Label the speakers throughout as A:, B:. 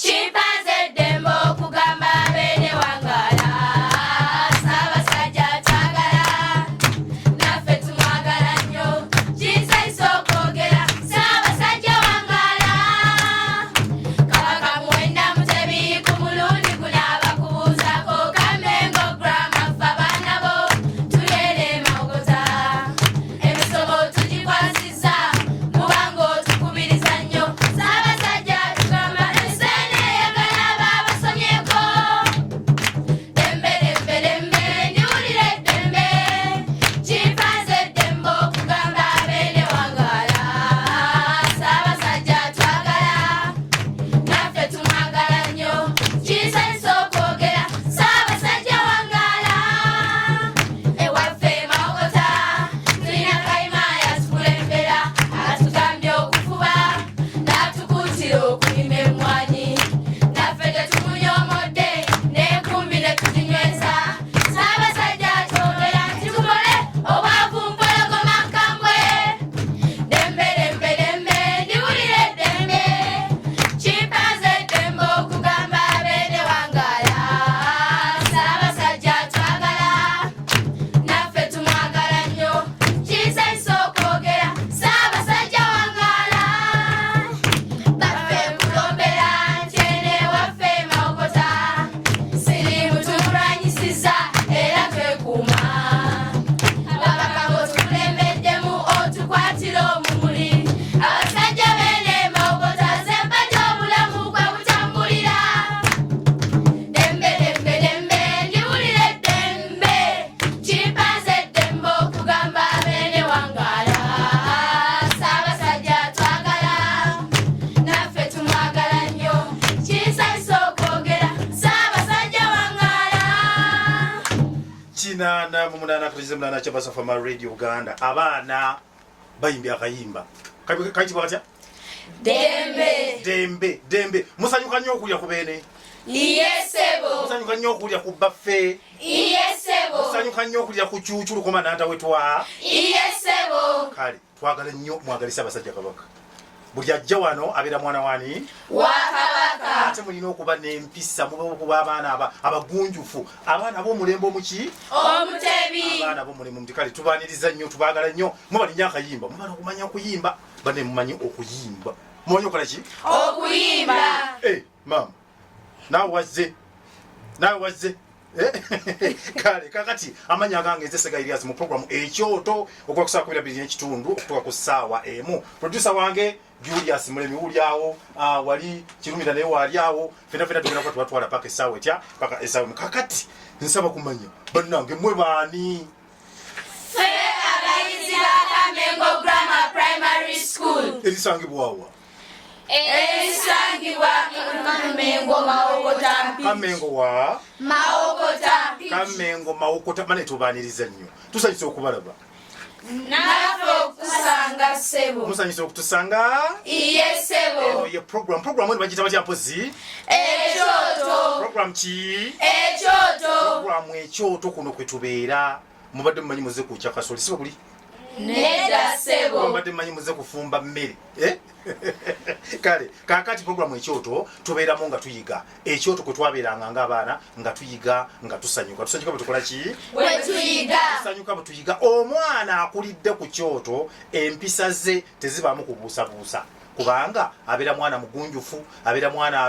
A: Kimpanze eddembe okugamba Beene wangaala. Ssaabasajja twagala, naffe tumwagala nnyo. Kinsanyusa okwogera, Ssaabasajja wangaala. Kabaka Muwenda Mutebi ku mulundi guno abakubuuzaako. Kammengo Grammar ffe abaana bo tuli eno e Mawokota. Emisomo tugikwasizza kubanga otukubiriza nnyo. Ssaabasajja tugamba ensi eno eyagala baabasomyeko. Dembe dembe dembe ndiwulira eddembe. Kimpanze eddembe okugamba Beene wangaala. Ssaabasajja twagala, naffe tumwagala nnyo. Kinsanyusa okwogera, Ssaabasajja wangaala. Ewaffe Mawokota tulina Kayima yatukulembera, atugambye okufuba n'atukuutira okulima emmwanyi. Naffe tetumunyoomodde n'enkumbi ne tuzinyweza. Ssaabasajja atwogera nti tukole, obwavu mpologoma nkambwe. Dembe dembe dembe ndiwulira eddembe. Kimpanze eddembe okugamba Beene wangaala. Ssaabasajja twagala, naffe tumwagala nnyo. Kinsanyusa okwogera, Ssaabasajja wangaala. Baffe nkulombera nti eno ewaffe Mawokota siriimu tumulwanyisizza era twekuuma. Ababaka b'otukulembeddemu otukwatira omumuli. Abasajja beene Mawokota zempagi obulamu kwe butambulira. Dembe dembe dembe ndiwulira eddembe. Kimpanze eddembe okugamba Beene wangaala. Ssaabasajja twagala, naffe tumwagala nnyo. Kinsanyusa okwogera, Ssaabasajja wangaala.
B: 88.8 kyabasafama Radio Uganda. Abaana bayimbye akayimba kayitibwa katya?
A: Dembe.
B: Dembe dembe. Musanyuka nnyo okulya ku beene?
A: Iye ssebo.
B: Musanyuka nnyo okulya ku baffe?
A: Iye ssebo.
B: Musanyuka nnyo okulya ku kyukyulu koma nantawetwa?
A: Iye ssebo.
B: Kale twagala nnyo mwagalisa abasajja Kabaka. Buli ajja wano abeera mwana wani?
A: Wa Kabaka.
B: Ate mulina okuba n'empisa, muba okuba abaana abagunjufu, abaana ab'omulembe omuki?
A: Omutebi.
B: Abaana ab'omulembe omuti. Kale tubaaniriza nnyo, tubaagala nnyo. Mubalinya akayimba, mubala okumanya okuyimba. Bane mumanyi okuyimba, mumanyi okola ki?
A: Okuyimba.
B: Eh, maama naawe wazze, naawe wazze. Kale kakati amanya agange nze Sega Elias mu programu Ekyoto, okuva ku saawa 12:30 okutuuka ku ssaawa 1. Producer wange Julius Mulemi wuli awo, wali Kirumira naye waali awo. Fena fena tugenda kuba tubatwala paka essaawa etya? Paka essaawa 1. Kakati nsaba kumanya bannange, mmwe baani?
A: Ffe abayizi ba Kamengo Grammar Primary School.
B: Erisangibwawa?
A: Erisangibwa Kamengo Mawokota.
B: Kamengo wa?
A: Mawokota.
B: Kamengo Mawokota. Mane tubaaniriza nnyo, tusanyusa okubalaba.
A: Naffe okukusanga ssebo.
B: Musanyusa okutusanga?
A: Iye ssebo.
B: Eno ye program eno bagiyita batya mpozi?
A: Ekyoto.
B: Program ki?
A: Ekyoto.
B: Program Ekyoto, kuno kwe tubeera. Mubadde mumanyi muze kukya kasoli, si bwe kuli?
A: Nedda ssebo.
B: Mubadde mumanyi muze kufumba mmere, eh? Kale kakati programu Ekyoto tubeeramu nga tuyiga. Ekyoto kwe twabeeranga ng'abaana nga tuyiga, nga tusanyuka. Tusanyuka bwe tukola ki?
A: Bwe tuyiga.
B: Tusanyuka bwe tuyiga. Omwana akulidde ku kyoto empisa ze tezibaamu kubuusabuusa, kubanga abeera mwana mugunjufu, abeera mwana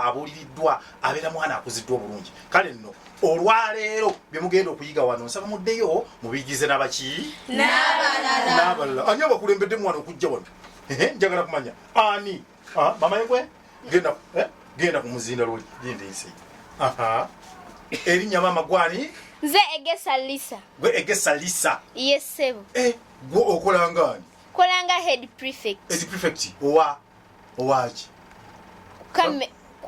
B: abuuliriddwa, abeera mwana akuziddwa obulungi. Kale nno olwaleero bye mugenda okuyiga wano nsaba muddeyo mubiyigize nabaki?
A: N'abalala.
B: N'abalala. Ani abakulembedde mwana okujja wano? Ehe, njagala kumanya ani. Ah, mama yegwe genda, genda ku muzinda luli genda ensi. Aha, erinnya maama gwani?
C: Nze Egesa Lisa.
B: Gwe Egesa Lisa?
C: Yes ssebo.
B: Gwe okola ngaani?
C: Kolanga head prefect.
B: Head prefect owa owaki?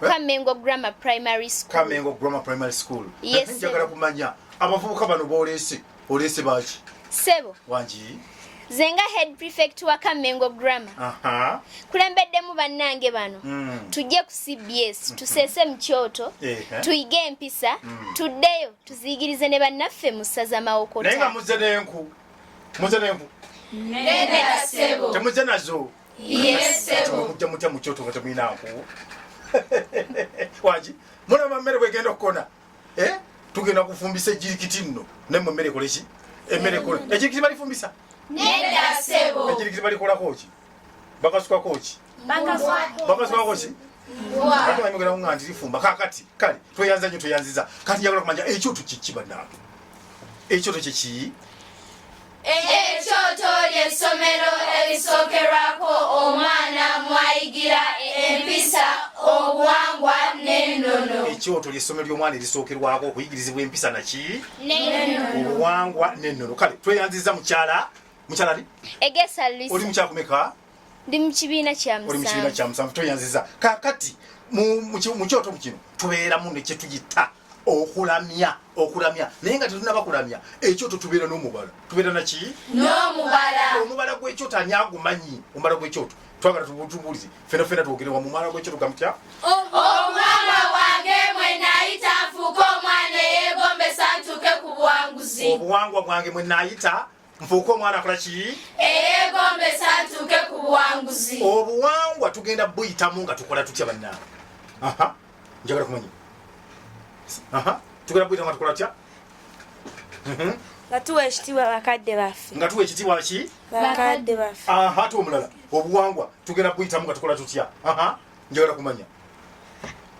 C: Kamengo Grammar Primary School.
B: Kamengo Grammar Primary School.
C: Yes.
B: Njagala kumanya abavubuka bano boolese, oleese baki?
C: Ssebo.
B: Wangi.
C: Nze nga head prefect wa Kamengo Grammar. Kulembeddemu bannange bano. Tujje ku CBS, tuseese mu kyoto, tuyige empisa, tuddeyo tuziyigirize ne bannaffe mu ssaza Mawokota.
B: Naye nga muzze n'enku. Muzze n'enku.
A: Nedda ssebo.
B: Temuzze nazo.
A: Yes ssebo.
B: Mujja mutya mu kyoto nga temulina nku? Waki mulaba mmere bwegenda okukona, eh? Tugenda kufumbisa ejirikiti nno, naye mu mmere ekole ki? Emmere ekole. Ejirikiti balifumbisa?
A: Nedda ssebo.
B: Ejirikiti balikolako ki? Bakasukako ki? Bakasukako ki? Ate banyogera nga nti lifumba. Kakati kale tweyanza nnyo, tweyanziza. Kati njagala kumanya ekyoto kiki bannange, ekyoto kyeki?
A: Ekyoto ly'essomero erisookerwako omwana mwayigira empisa, obuwangwa n'ennono.
B: Ekyoto ly'essomero ly'omwana erisookerwako okuyigirizibwa empisa naki, obuwangwa n'ennono. Kale tweyanziza mukyala. Mukyala ali?
C: Egesa
B: Oli
C: Luisa.
B: mukyala kumeka?
C: Ndi mu kibiina kya
B: Oli mu kibiina
C: musanvu.
B: kya musanvu. Tweyanziza. Kakati mu kyoto kino tubeeramu ne kyetuyita okulamya. Okulamya, naye nga tetunaba kulamya ekyoto tubeera n'omubala. Tubeera naki?
A: N'omubala.
B: Omubala gw'ekyoto ani agumanyi? Omubala gw'ekyoto twagala tubuulize fena fena twogere wamu. Omubala gw'ekyoto gamutya?
A: Obuwangwa bwange mwe naayita nfuuke omwana eyeegombesa ntuuke ku buwanguzi.
B: Obuwangwa bwange mwe naayita nfuuke omwana akola ki?
A: Eyeegombesa ntuuke ku buwanguzi.
B: Obuwangwa tugenda buyitamu nga tukola tutya bannange? Aha, njagala kumanya. Aha, tugenda buyitamu nga tukola tutya?
D: Nga tuwa ekitiibwa bakadde baffe.
B: Nga tuwa ekitiibwa ki?
D: Bakadde baffe.
B: Aha, ate omulala, obuwangwa tugenda buyitamu nga tukola tutya? Aha, njagala kumanya.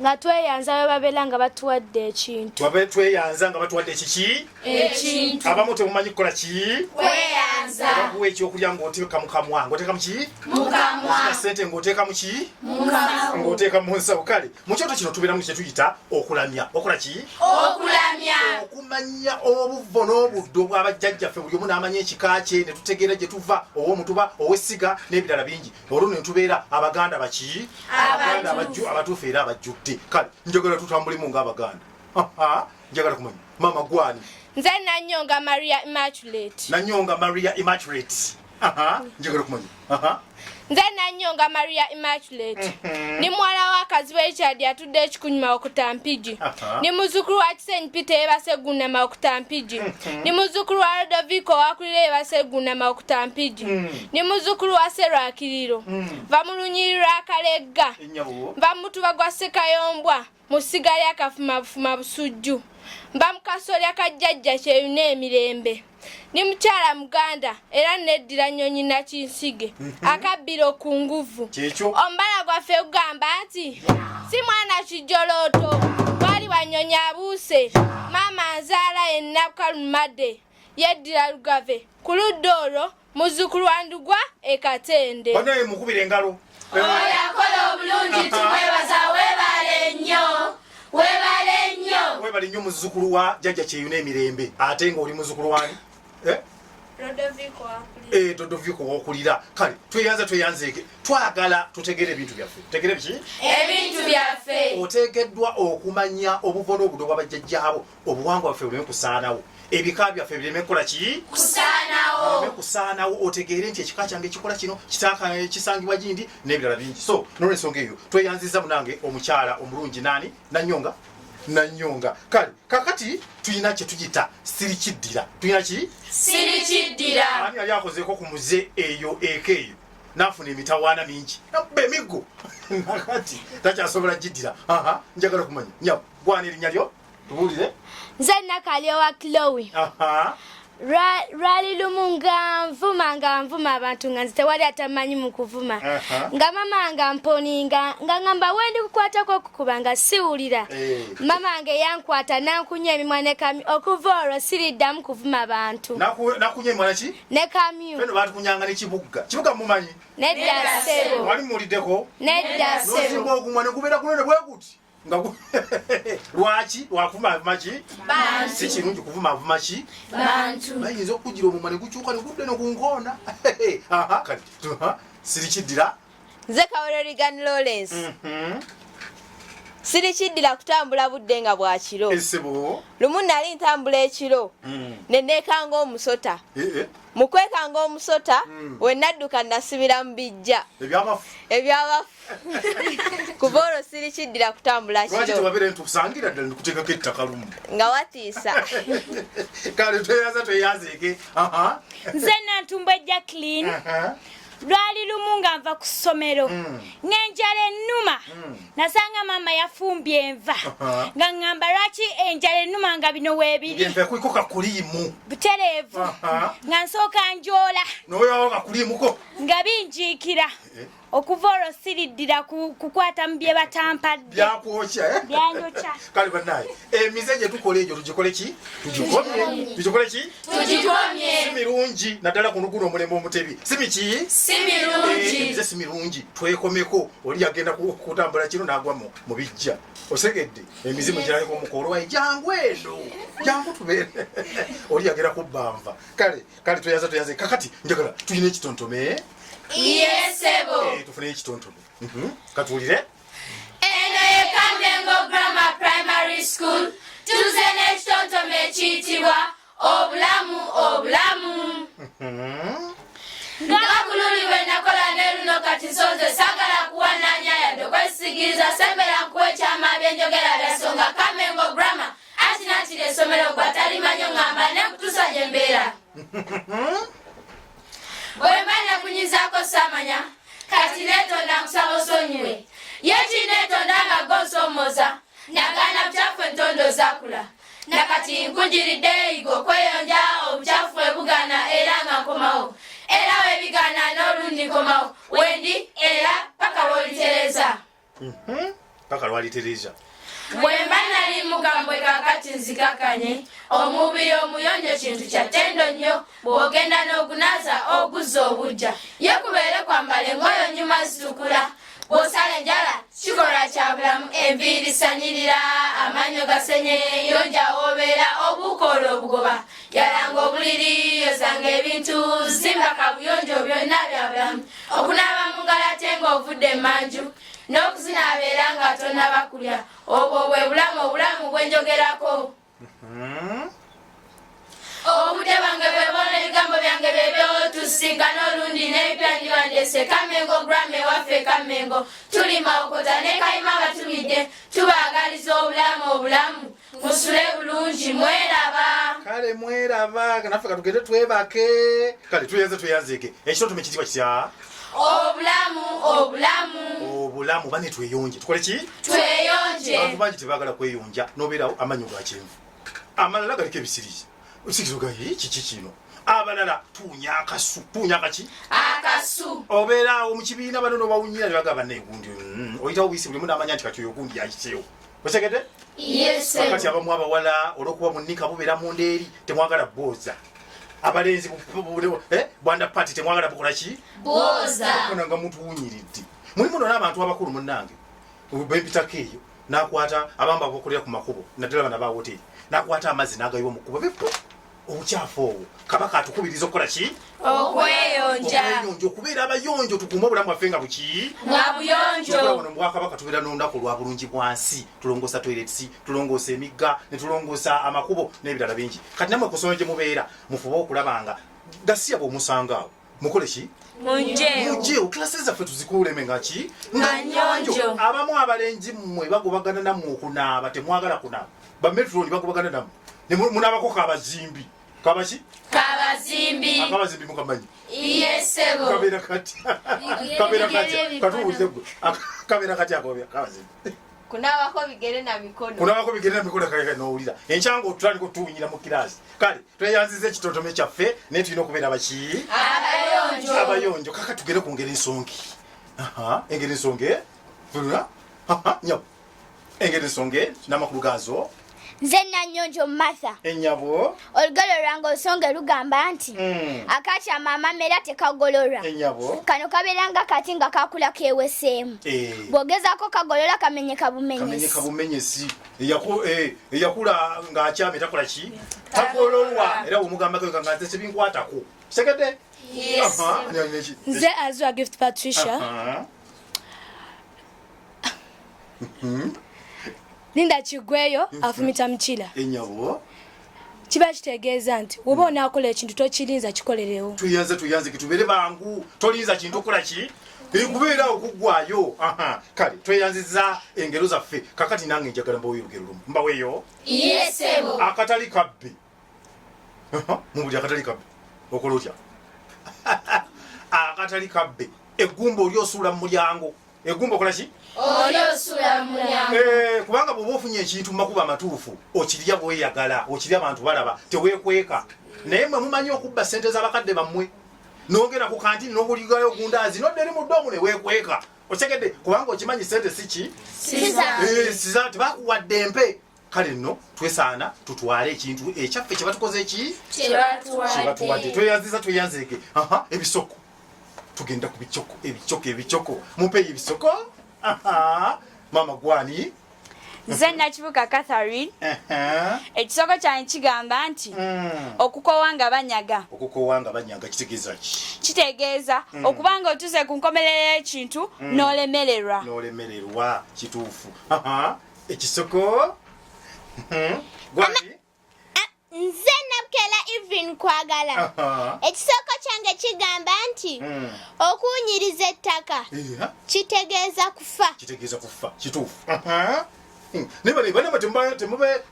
D: Nga tweyanza bwe babeera nga batuwadde ekintu.
B: Twabe tweyanza nga batuwadde ekiki?
A: Ekintu.
B: Abamu temumanyi kukola ki?
A: Kweyanza.
B: Bakuwa ekyokulya ng'oteeka mu kamwa, ng'oteeka mu ki?
A: Mukamwa.
B: Sente ng'oteeka mu ki?
A: Mukamwa.
B: Ng'oteeka mu nsawo. Kale mu kyoto kino tubeeramu kye tuyita okulamya. Okola ki?
A: Okulamya.
B: Okumanya obuvo n'obuddo bw'abajjajjaffe, buli omu n'amanya ekika kye, ne tutegeera gye tuva, ow'omutuba, ow'essiga n'ebirala bingi. Olwo ne tubeera Abaganda baki? Abaganda abatuufu era abajjudde. Kale njagala tutambulemu ng'Abaganda. Aha, njagala kumanya maama gwani?
D: Nze Nanyonga Maria Immaculate.
B: Nanyonga Maria Immaculate. Aha, njagala kumanya. Aha.
D: Nze Nanyonga Maria Immaculate, ndi muwala wa Kazibe Richard atudde ekikunyuma okuta Mpigi. Ndi muzzukulu wa Kisenyi Peter yebase Gunama okuta Mpigi. Ndi muzzukulu wa Ludovico wakulira yebase Gunama okuta Mpigi. Ndi muzzukulu wa Serwakiriro, nva mu lunyiriri lwa Kalegga.
B: Ennyabo.
D: Nva mu mutuba gwa Sekayombwa mu ssiga lya Kafumabufuma Busujju. Mba mu kasolya ka Jjajja Kyeyuna emirembe. Ndi mukyala Muganda era neddira Nnyonyi Nakinsige akabbiro ku nguvu.
B: Kyekyo.
D: Omubala gwaffe gugamba nti si mwana kijolooto wali wa Nnyonyi abuuse, maama nzaala yenna Kalumadde yeddira Lugave ku ludda olwo, muzzukulu wa Ndugwa e Katende.
B: Banaye mukubira engalo.
A: Oyo akola obulungi tumwebaza, weebale nnyo, weebale nnyo.
B: Webale nnyo muzzukulu wa Jjajja Kyeyuna emirembe, ate ng'oli muzzukulu wani? Eh? Eh, Dodoviko wokulira. Kale tweyanza, tweyanzeeke. Twagala tutegere ebintu byaffe. Tutegere biki?
A: Ebintu byaffe.
B: Oteekeddwa okumanya obuvo n'obudo bw'abajjajjaabo, obuwangwa bwaffe buleme kusaanawo, ebika byaffe bireme kukola ki?
A: Kusaanawo.
B: Bireme kusaanawo. Otegeere nti ekika kyange kikola kino, kitaaka kisangibwa gindi n'ebirala bingi. So nolwensonga eyo tweyanziza munange omukyala omulungi nani? Nanyonga. Nanyonga. Kale kakati tulina kye tuyita sirikiddira. Tulina ki?
A: Sirikiddira.
B: Ani yali akozeeko ku muze eyo eka eyo nafuna emitawaana mingi, nakuba emiggo, nakati takyasobola giddira? Aha, njagala kumanya nyabo gwana erinnya lyo tubuulire.
D: Nze Nakali owa Chloe. Lwali lumu nga nvuma abantu, nga nze tewali atamanyi mu kuvuma. Nga mama nga mponi nga ngamba wendi kukwatako okukuba nga siwulira. Mama nge yankwata nankunya emimwa ne kamyu. Okuva olwo siriddamu kuvuma bantu.
B: Nakunya emwana ki?
D: Ne kamyu.
B: Feno batukunyanga ne Kibuga. Kibuga mumanyi?
D: Nedda ssebo.
B: Wali muwuliddeko?
D: Nedda ssebo.
B: Nosimba ogumwa ne gubeera kunene bwe guti nga lwaki lwakuvuma ki? Si kirungi kuvuma vuma ki?
A: Bantu.
B: Bayinza okukugira omumwa ne gukyuka ne gudde ne ku nkoona. Aha, kati sirikiddira.
E: Nze Kawere Regan Lawrence. Sirikiddira kutambula budde nga bwa kiro.
B: Esebo.
E: Lumu nali ntambula ekiro ne neekanga omusota. Mu kwekanga omusota, we nadduka nasibira mu bijja
B: Ebyabafu.
E: Ebyabafu. Kuva olwo sirikiddira kutambula
B: Lwaki
E: kiro.
B: tewabeera ntukusangira ddala nikuteekako ettaka lumu?
E: Nga watiisa.
B: Kale tweyaza, tweyanzeeke. Aha.
F: Nze Nantumbwe Jacqueline. Lwali lumu nga nva ku ssomero ng'enjala ennuma, nasanga maama yafumbye enva, nga ŋŋamba lwaki enjala ennuma nga bino weebiri.
B: Enva kuliko kakuliimu.
F: Butereevu. Nga nsooka njoola.
B: Noyawo kakuliimuko.
F: Nga binjiikira. Okuva olwo siriddira kukwata mu bye batampadde.
B: Byakwokya, eh?
F: Byanjokya.
B: Kale bannaye, emize gye tukola egyo tugikole ki? Tugikomye. Tugikole ki?
A: Tugikomye.
B: Si mirungi, naddala ku luguno omulembe omutebi. Si miki?
A: Si mirungi.
B: Emize si mirungi, twekomeko. Oli yagenda kutambula kino n'agwa mu bijja. Osegedde emizimu girabika omukolo wayi, jangu eno, jangu tubeere. Oli yagenda kubbanva. Kale kale, tweyaza tweyaze. Kakati njagala tulina ekitontome.
A: Yes, sebo.
B: Tufune ekitontome. Katuwulire.
A: Eno ye Kamengo Grammar Primary School. Tuze n'ekitontome ekiyitibwa Obulamu Obulamu. Nga ku luli bwe nakola ne luno kati nsonze, saagala kuwananya yadde okwesigiriza, sembera nkuwa ekyama, byenjogera byasonga. Kamengo Grammar anti nakiri essomero gwatalimanyo, ŋŋamba nekutuusa gye mbeera. Bwe mba nakunyizaako saamanya, kati neetonda, nkusaba osonyiwe. Ye kineetonda nga gonsomooza, nagaana bukyafu, entondo zaakula. Nakati nkugiridde yiga okweyonja, obukyafu bwe bugaana era nga nkomawo, era webigaana n'olundi nkomawo, wendi era paka lwolitereza.
B: Paka lwalitereza.
A: Bwe mba nali mukambwe, kakati nzikakanye. Omubiri omuyonjo kintu kya ttendo nnyo, bw'ogenda n'ogunaaza oguzza obujja. Ye kubeere kwambala engoye onyuma zitukula, bw'osala enjala kikolwa kya bulamu. Enviiri sanyirira, amannyo gasenye, yonja wobeera, obukola obugoba, yalanga obuliri, yozanga ebintu, zimba kabuyonjo, byonna bya bulamu. Okunaaba mu ngalo ate ng'ovudde emanju, n'okuzinaaba era nga tonnaba kulya, obwo bwe bulamu, obulamu bwenjogerako. Obudde bwange bwebona, ebigambo byange byebyo, tusinkana olundi n'ebipya ndibandese. Kamengo Grammar ewaffe Kamengo, tulima okota ne kayima batumidde, tubaagaliza obulamu obulamu, musule bulungi, mweraba.
B: Kale mweraba, naffe katugende twebake. Kale tuyanze tweyanzeeke. Ekitontome kitibwa kitya?
A: Obulamu Obulamu.
B: Obulamu. Bane, tweyonje. Tukole ki?
A: Tweyonje.
B: Abantu bangi tebaagala kweyonja, nobeerawo amannyo ga kyenvu, amalala galiko ebisirizi, okikizoga kiki kino. Abalala tuunya akasu. Tuunya akaki?
A: Akasu.
B: Obeeraawo mu kibiina, bano nobawunyira ne bagamba negundi oyitawo buyisi, buli munamanya nti kati oyo gundi yayiteewo. Otegedde?
A: Yes.
B: Kakati abamu abawala olwokuba munika bubeera munda eri, temwagala bwoza. Abalenzi bwanda pati temwagala bukola ki?
A: Bwoza.
B: Ona nga mutuwunyiridde. Mulimu no n'abantu abakulu munnange bempitako eyo, nakwata abamba abakolera ku makubo, naddala bana ba woteri, nakwata amazzi n'agayiwa mu kkubo bipu obukyafu obwo. Kabaka atukubiriza okukola ki?
A: Okweyonja.
B: Okweyonja, okubeera abayonjo, tukuume obulamu bwaffe nga buki?
A: Nga buyonjo.
B: Wano mu bwakabaka tubeera n'olunaku olwa bulungi bwansi, tulongoosa toilets, tulongoosa emigga, ne tulongoosa amakubo n'ebirala bingi. Kati nammwe ku ssomero gye mubeera, mufube okulaba nga gasiya bw'omusanga awo mukole ki?
A: Munjeewo.
B: Mujeewo. Kilasi zaffe tuzikuuleme nga ki?
A: Nga nnyonjo.
B: Abamu abalenzi mmwe bagobagana nammwe okunaaba, temwagala kunaaba. Bametroni bagobagana nammwe. Ne munaabako kabazimbi. Kabaki?
A: Kabazimbi.
B: Akabazimbi mukamanyi?
A: Yes, sebo.
B: Kabeera kati, kabeera kati, katubuuze gwe. Kabeera kati ako kabazimbi?
E: Kunaabako bigere na mikono.
B: Kunaabako bigere na mikono. Kale nowulira enkyanga otutandika otuwunyira mu kirasi. Kale tweyanziza ekitontome kyaffe, naye tulina okubeera baki?
A: Abayonjo.
B: Abayonjo. Kaka tugere ku ngeri ensongi. Aha, engeri ensonge fuluna nyabo, engeri ensonge n'amakulu gaazo.
C: Nze Nanyonjo Martha.
B: Enyabo.
C: Olugero lwange olusonge lugamba nti akakyama amamera tekagololwa.
B: Enyabo.
C: Kano kabeera nga kati nga kakula keweseemu. Bw'ogezaako kagolola kamenyeka bumenyesi.
B: Kamenyeka bumenyesi. Eyakula ng'akyame takola ki? Tagololwa. Era bwomugambako nga nze tebinkwatako. Segedde?
A: Yes.
B: Aha,
D: Nze Azwa Gift Patricia. Linda kigweyo afumita mukira.
B: Enyabo.
D: Kiba kitegeeza nti woba onaakola ekintu tokirinza, kikolerewo.
B: Tuyanze tuyanze, kitubere bangu, tolinza kintu okola ki? Kubeera okuggwayo. Aha, kale tweyanziza engero zaffe. Kakati nange njagala mbaweyo olugero lumu. Mbaweyo?
A: Yes, sebo.
B: Akatali kabbi. Aha, mubuli akatali kabbi okola otya? Akatali kabbe eggumba oli osuula mu mulyango. Eggumba okola ki?
A: Oli osuula mu mulyango.
B: Kubanga bw'oba ofunye ekintu mu makubo amatuufu okirya bweyagala, okirya abantu balaba, teweekweka. Naye mwe mumanyi okubba ssente z'abakadde bammwe, n'ogenda ku kantini n'oguligayo ogundaazi n'odda eri mu ddoomu ne weekweka. Okitegedde? Kubanga okimanyi ssente si ki?
A: Si za.
B: Tebakuwadde empe. Kale nno twesaana tutwale ekintu ekyaffe kye batukoze ki?
A: Kyebatuwadde.
B: Tweyanziza, tweyanzeege. Aha, ebisoko, tugenda ku bicoko, ebicoko, ebicoko, mumpeeyo ebisoko. Aha, maama gwani?
F: Nze Nakibuka Catherine. Ekisoko kyange kigamba nti okukowa nga banyaga.
B: Okukowa nga banyaga kitegeeza ki?
F: Kitegeeza okuba nga otuuse ku nkomerero y'ekintu n'olemererwa.
B: N'olemererwa, kituufu. Aha, ekisoko. Gwani?
C: Nze Nabukela Evelyn Kwagala. Ekisoko kyange kigamba nti okuwunyiriza ettaka kitegeeza kufa.
B: Kitegeeza kufa, kituufu. Aha. Naye bano banama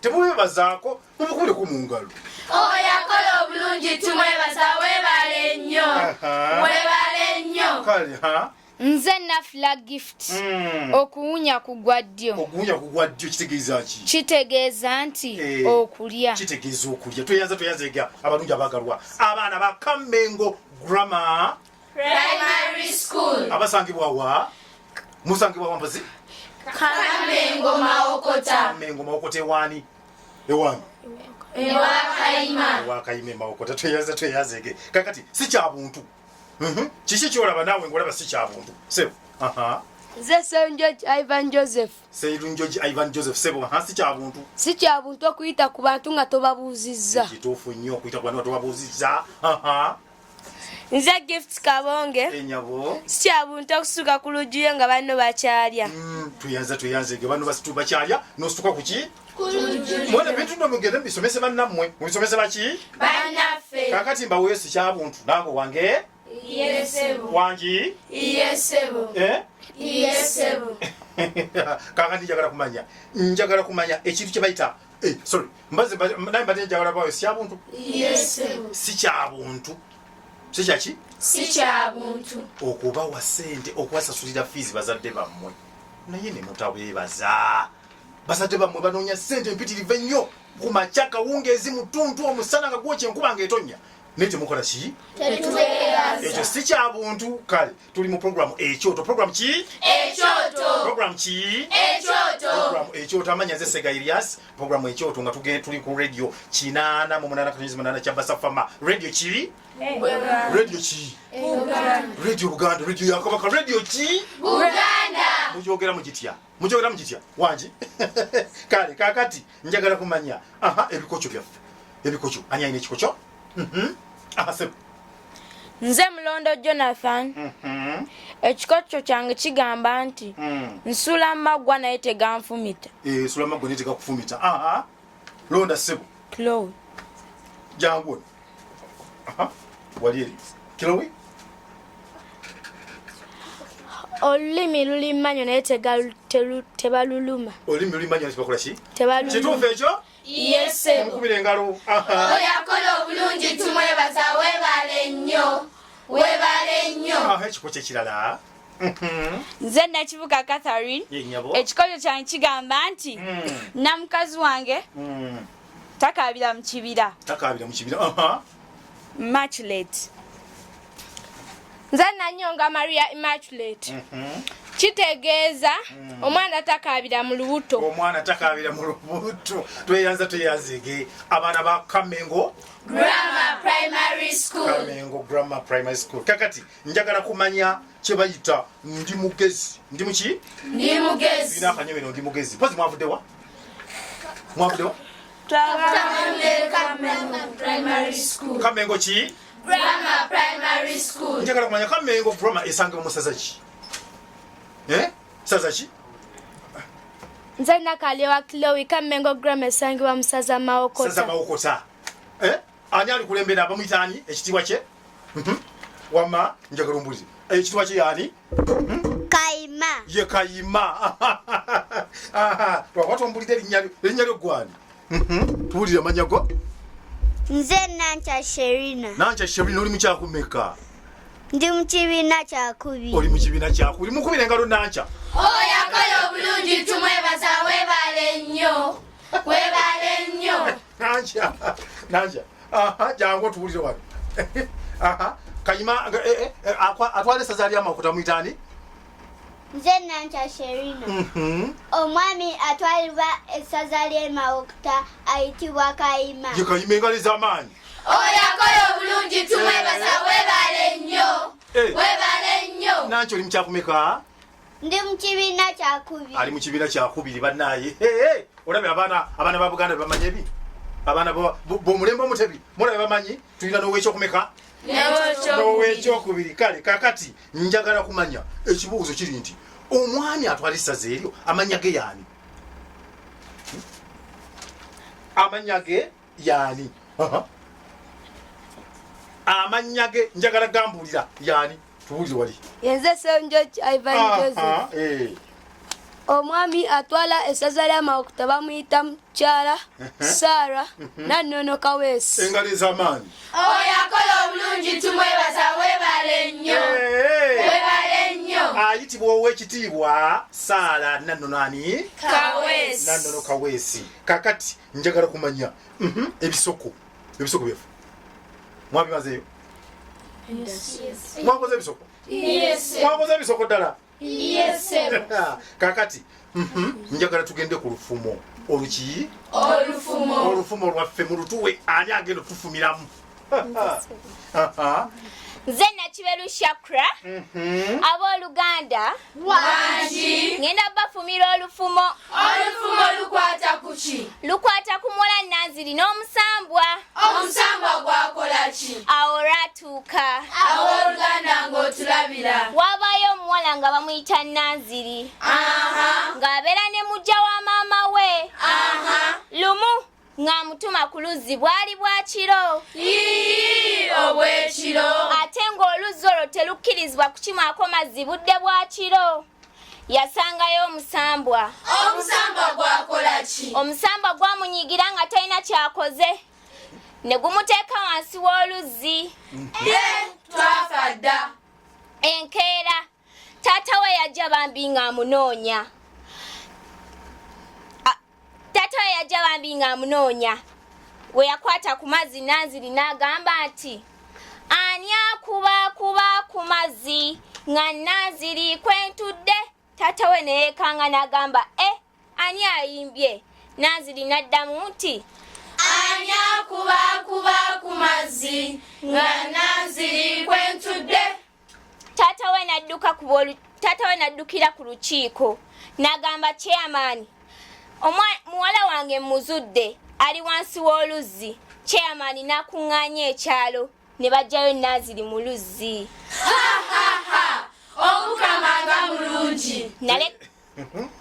B: temubebazaako, mubukubireko mu ngalo.
A: Oyo akola obulungi tumwebaza, weebale nnyo. Weebale nnyo.
B: Kale ha.
D: Nze Nafula Gift. Okuwunya kugwa ddyo.
B: Okuwunya kugwa ddyo kitegeeza ki?
D: Kitegeeza nti okulya.
B: Kitegeeza okulya. Tweyanza, tweyanzega abalungi abagalwa, abaana ba Kammengo Grammar
A: Primary School.
B: Abasangibwa wa? Musangibwa wa mpozi?
A: Kamengo Mawokota.
B: Kamengo Mawokota, ewaani? Ewaani?
A: Ewakayima.
B: Ewakayima emawokota. Tweyanza, tweyanzege. Kakati si kya buntu. Kiki kyolaba naawe ngaolaba si kya buntu, sebo? Aha.
G: Nze Senjoji Ivan Joseph.
B: Seirunjoji Ivan Joseph, sebo. Aha, si kya buntu.
G: Si kya buntu okuyita ku bantu nga tobabuuzizza.
B: Kituufu nnyo, okuyita ku bantu nga tobabuuzizza. Aha.
E: Nze Gift Kabonge.
B: Enyabo.
E: Si kya buntu okusituka ku lujjuyo nga banno bakyalya.
B: Tweyanza, tweyanzege. Bano basitu bakyalya nosituka ku ki? Mwene bintu nno mugende mubisomese bannammwe. Mubisomese baki?
A: Bannaffe.
B: Kakati mbaweyo si kya buntu nange wange.
A: Iye ssebo.
B: Wangi?
A: Iye ssebo.
B: Eh?
A: Iye ssebo.
B: Kakati njagala kumanya ekintu kye bayita sorry, mbaze naye mbadde njagala bawe si kyabuntu.
A: Iye ssebo.
B: Si kyabuntu, si kyaki?
A: Si kya buntu.
B: Okubawa sente, okubasasulira fees bazadde bammwe, naye ne mutabeebaza. Bazadde bammwe banoonya sente empitirivu ennyo ku makya, kawungeezi, mu ttuntu, omusana nga gwokya, enkuba ng'etonnya, naye temukola ki?
A: Tetubeebaza.
B: Ekyo si kya buntu. Kale tuli mu programu Ekyoto. Programu ki?
A: Ekyoto.
B: Programu ki?
A: Ekyoto.
B: Programu Ekyoto. Amanya nze Sega Elias. Programu Ekyoto nga tugende, tuli ku radio 88.8 kya Basafama. Radio ki? Radio ki? Radio Buganda, radio ya Kabaka. Radio ki?
A: Buganda.
B: Mukyogera mugitya? Mukyogera mugitya? Wangi. Kale kakati njagala kumanya, aha, ebikoco byaffe, ebikoco. Ani alina ekikoco? Aha, sebo.
E: Nze Mulondo Jonathan. Ekikoco kyange kigamba nti nsula maggwa naye teganfumita.
B: Eh, sula maggwa naye tegakufumita. Aha, londa sebo.
E: Chloe.
B: Jangu ono. Aha, wali eri Chloe.
D: Olulimi luli mmanyo naye tebaluluma.
B: Olulimi luli manyo, tebakola ki?
D: Tebaluluma.
B: Kituufu ekyo?
A: Iye ssebo.
B: Mukubira engalo. Aha.
A: Oyo akola obulungi tumwebaza, weebale nnyo, weebale nnyo.
B: Aha, ekikoco ekirala.
F: Nze Nakibuka Catherine.
B: Ye nnyabo.
F: Ekikoco kyange kigamba nti namukazi wange takaabira mu kibira.
B: Takaabira mu kibira. Aha.
F: Immaculate.
D: Nze Nanyonga Maria Immaculate. Kitegeeza omwana takaabira mu lubuto.
B: Omwana takaabira mu lubuto. Tweyanza, tweyanzege abaana ba Kamengo
A: Grammar Primary School.
B: Kamengo Grammar Primary School. Kakati njagala kumanya kye bayita ndi mugezi. Ndi muki?
A: Ndi mugezi.
B: Ina akanyomero, ndi mugezi. Pozi mwavuddewa? Mwavuddewa?
A: Kamengo Primary School.
B: Kamengo ki?
A: Grammar Primary School.
B: Njagala kumanya Kamengo Grammar esangibwa mu ssaza ki? Eh? Ssaza ki?
D: Nze Nakalyewa Chloe. Kamengo Grammar esangibwa mu ssaza
B: Ssaza
D: Mawokota.
B: Mawokota. Eh? Ani alikulembera? Bamuyita ani? Ekitiibwa kye? Wamma njagala ombulize ekitiibwa kye yaani?
C: Kayima.
B: Ye Kayima. Twakwata, ombulire erinnya lyo. Erinnya lyo gwani? Tuwulire amanya go.
C: Nze Nanca Sherina.
B: Nanca Sherina, oli mukyakumeka?
H: Ndi mu kibiina kyakubiri.
B: Oli mu kibiina kyakubiri. Mukubire engalo Nankya.
A: Oyo akola obulungi tumwebaza, weebale nnyo, weebale nnyo.
B: Nankya, Nankya, aha, jangu otuwulire wano. Aha, Kayima, atwala essaza ly'Amawokota muyita ani?
H: Nze Nankya Sherina. Omwami atwalibwa essaza ly'Emawokota ayitibwa Kayima.
B: Ye Kayima, engalo ez'amaanyi.
A: Oyo akola obulungi tumwebaza, weebale nnyo, weebale nnyo.
B: Nankya, oli mu kyakumeka?
H: Ndi mu kibiina kyakubiri.
B: Ali mu kibiina kyakubiri. Bannaaye, Hey, olabye abaana ba Buganda bebamanyi ebintu, abaana b'omulembe Omutebi mulabe bamanyi. Tulina n'owekyokumeka? N'owekyokubiri. Kale kakati njagala kumanya, ekibuuzo kiri nti omwami atwala essaza eryo amannya ge yaani? Amannya ge yaani? Aha. Amannya ge njagala gambuulira yaani? Tuwulire wali.
G: Yenze Senjoki Ivan Joseph. Omwami atwala essaza ly'Amawokota bamuyita mukyala Sara Nannono Kaweesi.
B: Engalo ez'amaanyi.
A: Oyo akola obulungi tumwebaza, weebale nnyo, weebale nnyo.
B: Ayitibwa ow'ekitiibwa Saala Nannono ani?
A: Kaweesi.
B: Nannono Kaweesi. Kakati njagala kumanya, ebisoko byaffe mwabimazeeyo? Mwakoze ebisoko? Mwakoze ebisoko ddala? Kakati njagala tugende ku lufumo oluki?
A: Olufumo.
B: Olufumo lwaffe mulutuwe. Ani agenda otufumiramu?
C: Nze Nakiberu Shakra. Abooluganda,
A: Wangi.
C: Ngenda bafumira olufumo.
A: Olufumo lukwata ku ki?
C: Lukwata ku muwala Nanziri n'omusambwa.
A: Omusambwa gwakola ki?
C: Awo olwatuuka,
A: Abooluganda, ng'otulabira.
C: Waabaayo omuwala nga bamuyita Nanziri, ng'abeera ne mujja wa maama we. Lumu ng'amutuma ku luzzi, bwali bwa kiro.
A: Ii, obw'ekiro.
C: Ate ng'oluzzi olwo telukkirizibwa kukimwako mazzi budde bwa kiro. Yasangayo omusambwa.
A: Omusambwa gwakola ki?
C: Omusambwa gwamunyiigira nga talina kyakoze, ne gumuteeka wansi w'oluzzi.
A: Ye, twafa dda.
C: Enkeera taata we yajja bambi ng'amunoonya. Taata we yajja bambi ng'amunoonya. We yakwata ku mazzi, Nanziri n'agamba nti, "Ani akubaakuba ku mazzi nga Nanziri kwentudde?" Taata we ne yeekanga n'agamba, "E, ani ayimbye?" Nanziri n'addamu nti,
A: Ani akubaakuba ku mazzi nga Nanziri kwentudde?
C: Taata we n'addukira ku lukiiko n'agamba chairman, "Muwala wange muzudde, ali wansi w'oluzzi." Chairman n'akuŋŋaanya ekyalo ne bajjayo Nanziri mu luzzi.
A: Omukama nga mulungi.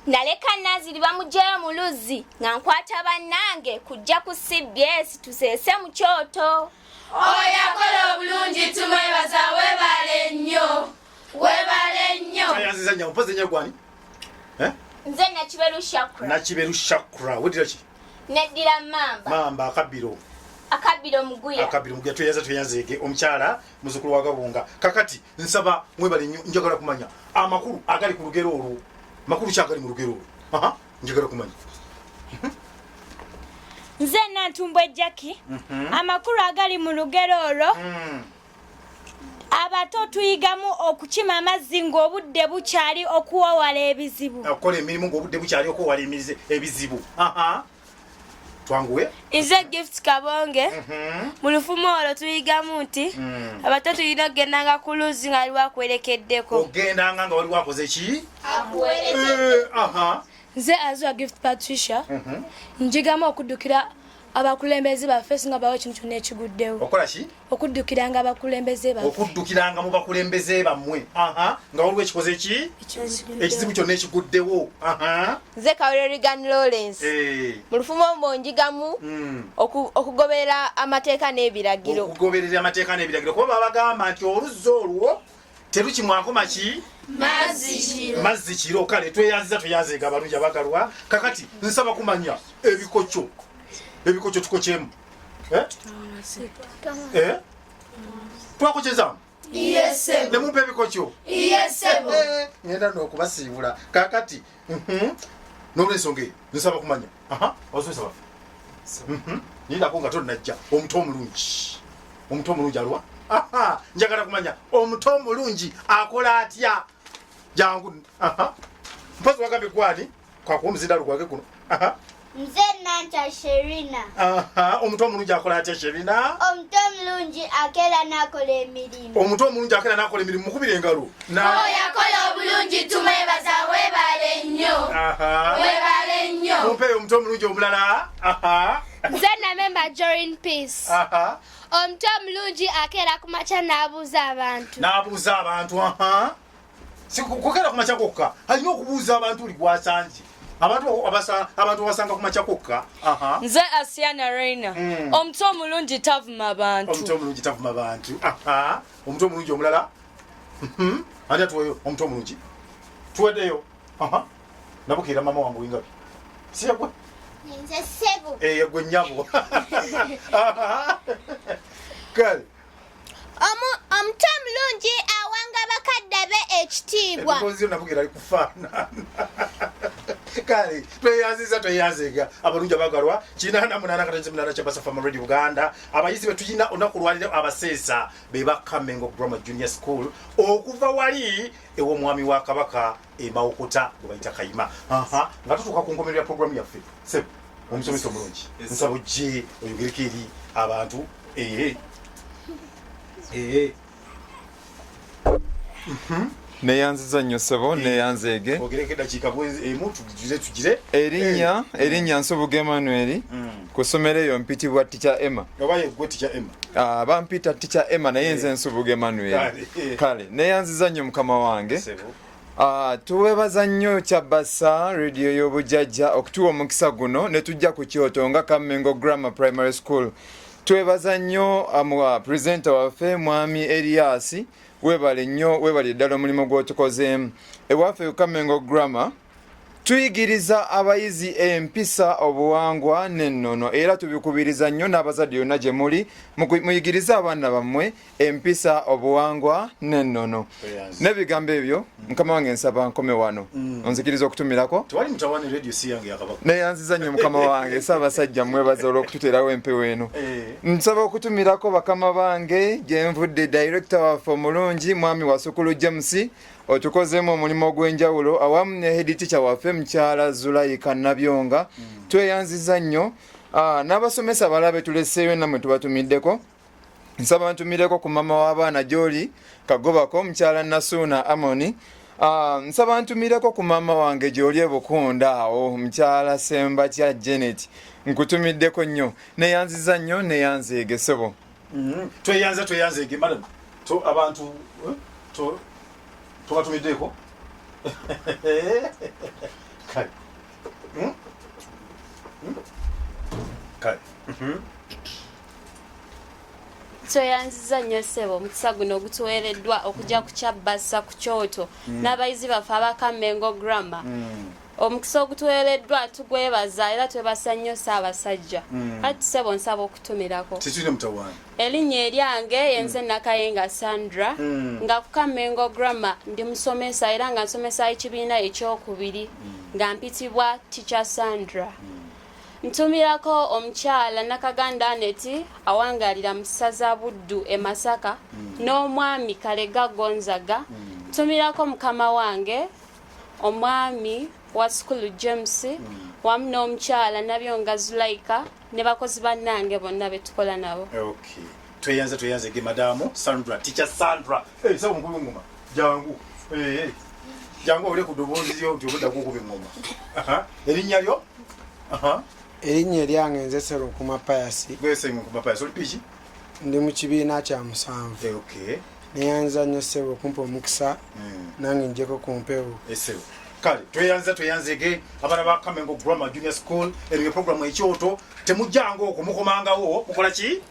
C: Naleka Nanziri bamugjayo mu luzzi nga nkwata bannange kujja ku CBS tuseese mu kyoto.
A: Oyo akola obulungi tumwebaza, weebale nnyo, weebale nnyo.
B: Ayanziza nnyo. Mpozi nnyo gwani? Eh?
C: Nze Nakiberu Shakra.
B: Nakiberu Shakra, weddira ki?
C: Neddira mamba.
B: Mamba, akabbiro?
C: Akabbiro muguya.
B: Akabbiro muguya. Tweyanza, tweyanzeege omukyala muzukulu wa Gabunga. Kakati nsaba mwebale nnyo. Njagala kumanya amakulu agali ku lugero olwo. Makulu ki agali mu lugero olwo? Aha, njagala kumanya.
F: Nze Nantumbwe Jacki. Amakulu agali mu lugero olwo, abato tuyigamu okukima amazzi ng'obudde bukyali okuwawala ebizibu.
B: Okukola emirimu ng'obudde bukyali okwewala ebizibu. Aha, twanguwe.
D: Nze Gift Kabonge. Mu lufumo olwo tuyigamu nti abato tulina okugendanga ku luzzi nga waliwo akwerekeddeko.
B: Ogendanga nga waliwo akoze ki? Aha.
I: Nze Azua Gift Patricia. Njigamu okuddukira abakulembeze baffe singa bawo ekintu kyonna ekiguddewo.
B: Okola ki?
I: Okuddukiranga abakulembeze baffe.
B: Okuddukiranga mu bakulembeze bammwe, aha, nga waliwo ekikoze ki, ekizibu kyonna ekiguddewo, aha.
E: Nze Kawere Regan Lawrence. Mu lufumo mbwo njigamu okugoberera amateeka n'ebiragiro.
B: Okugoberera amateeka n'ebiragiro, kuba babagamba nti oluzzi olwo terukimwako maki?
A: Mazzi kiro.
B: Mazzi kiro. Kale tweyanziza, tweyanzeega abalungi abagalwa. Kakati nsaba kumanya ebikokyo. Ebikokyo tukokyemu? Eh? Eh? Twakokyezaamu?
A: Iye ssebo.
B: Ne mumpa ebikokyo?
A: Iye ssebo.
B: Ngenda n'okubasiibula kakati. N'olwensonga eyo nsaba kumanya abasomesa baffe. Nindako nga tonnajja. Omuto omulungi, omuto omulungi aluwa? Njagala kumanya omuto omulungi akola atya? Jangu. Mpozi wagambye gwani kwakuwa omuzindalo gwange guno.
H: Nze Nankya Sherina.
B: Omuto omulungi akola atya, Sherina?
H: Omuto omulungi akeera n'akola emirimu.
B: Omuto omulungi akeera n'akola emirimu. Mukubira engalo.
A: Oyo akola obulungi tumwebaza, weebale nnyo. Weebale nnyo.
B: Mumpeeyo omuto omulungi omulala.
D: Nze Namemba Jorin Peace. Omuto omulungi akeera ku makya n'abuuza abantu.
B: N'abuuza abantu. Si kukeera ku makya kokka, alina okubuuza abantu buli gwasanze. Abantu abasanga ku makya kokka.
J: Nze Asiana Reina. Omuto omulungi tavuma bantu.
B: Omuto omulungi tavuma bantu. Omuto omulungi omulala. Ani atuweyo omuto omulungi? Tuweddeyo. Nabukeera mama wange wingabi. Si yagwe?
H: Nze ssebo.
B: Yagwe nnyabo. Kale.
H: Omuto omulungi awanga bakadde be ekitiibwa.
B: Eddoboozi lyo Nabukeera likufaanana. Kale tweyanziza, tweyanzega abalungi abagalwa 88.8 kya Fama Radio Uganda. Abayizi be tulina olunaku lwaliro abaseesa be ba Kamengo Grammar Junior School okuva wali ew'omwami wa Kabaka e Mawokota gwe bayita Kayima. Nga tutuuka ku nkomerero ya programu yaffe, ssebo omusomesa omulungi, nsaba ojje oyogereko eri abantu.
K: Neyanziza nnyo ssebo, neyanzeege.
B: Ogereko eddakiika emu tugire tugire.
K: Erinnya Nsubuga Emmanuel, ku ssomero eyo mpitibwa Teacher Emma.
B: Oba ye gwe Teacher Emma?
K: Bampita Teacher Emma, naye nze Nsubuga Emmanuel. Kale neyanziza nnyo mukama wange. Tuwebaza nnyo Kyabasa Radio y'obujjajja okutuwa omukisa guno ne tujja ku kyoto nga Kamengo Grammar Primary School. Twebaza nnyo presenter waffe mwami Elias, webale nnyo, webale ddala omulimu gw'otukozeemu. Ewaffe ku Kamengo Grammar tuyigiriza abayizi empisa, obuwangwa n'ennono, era tubikubiriza nnyo n'abazadde yonna gye muli muyigirize abaana bammwe empisa, obuwangwa n'ennono. N'ebigambo ebyo mukama wange nsaba nkome wano, onzikiriza okutumirako.
B: Tewali mutawaani, radio si yange ya Kabaka.
K: Neyanziza nnyo mukama wange Ssaabasajja, mwebaza olw'okututeerawo empewo eno. Nsaba okutumirako bakama bange gye nvudde, director waffe omulungi mwami Wasukulu James, otukozeemu omulimu ogw'enjawulo, awamu ne head teacher waffe mukyala Zulayika Nabyonga. Tweyanziza nnyo. N'abasomesa balabe tuleseeyo nammwe tubatumiddeko. Nsaba ntumireko ku mama w'abaana gy'oli Kagobako, mukyala Nasuuna Amoni. Nsaba ntumireko ku mama wange gy'oli ebukunda awo, mukyala Sembatya Janet, nkutumiddeko nnyo. Neyanziza nnyo, neyanzeege ssebo.
B: Tweyanza, tweyanzeege madam. Abantu tubatumiddeko. Kale. Kale.
L: Tweyanziza nnyo ssebo omukisa guno ogutuweereddwa okujja ku Kyabbasa ku kyoto n'abayizi baffe abakamengo Grammar. Omukisa ogutuweereddwa tugwebaza era twebasa nnyo Ssaabasajja. Kati ssebo nsaba okutumirako.
B: Tetulina mutawaana.
L: Erinnya eryange yenze Nakayenga Sandra, nga ku Kamengo Grammar ndi musomesa era nga nsomesa ekibiina ekyokubiri, nga mpitibwa Teacher Sandra. Ntumirako omukyala Nakaganda Aneti awangalira mu ssaza Buddu e Masaka, n'omwami Kalega Gonzaga. Ntumirako mukama wange omwami wa Sukulu James, wamu n'omukyala Nabyonga Zulaika ne bakozi bannange bonna betukola nabo.
B: Okay. Tweyanze, tweyanze ge madamu Sandra, Teacher Sandra. Sasa mukulu ngoma. Jangu. Jangu ole ku ddoboozi lyo nti obudda kukuba engoma. Erinnya lyo?
M: Erinnya eryange nze Serunkuma Payasi.
B: Gwe Serunkuma Payasi, oli piki?
M: Ndi mu kibiina kya 7. Neyanza nnyo ssebo okumpa omukisa nange njeko ku mpewo.
B: Ssebo. Kale tweyanza, tweyanzege abaana ba Kamengo Grammar Junior School. Eno ye programu Ekyoto. Temujjanga okwo, mukomangawo. Mukola ki?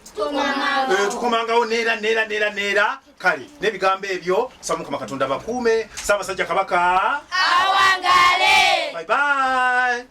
B: Tukomangawo neera neera neera neera. Kale n'ebigambo ebyo, saba Mukama Katonda bakuume. Ssaabasajja Kabaka
A: awangale.
B: Bye bye.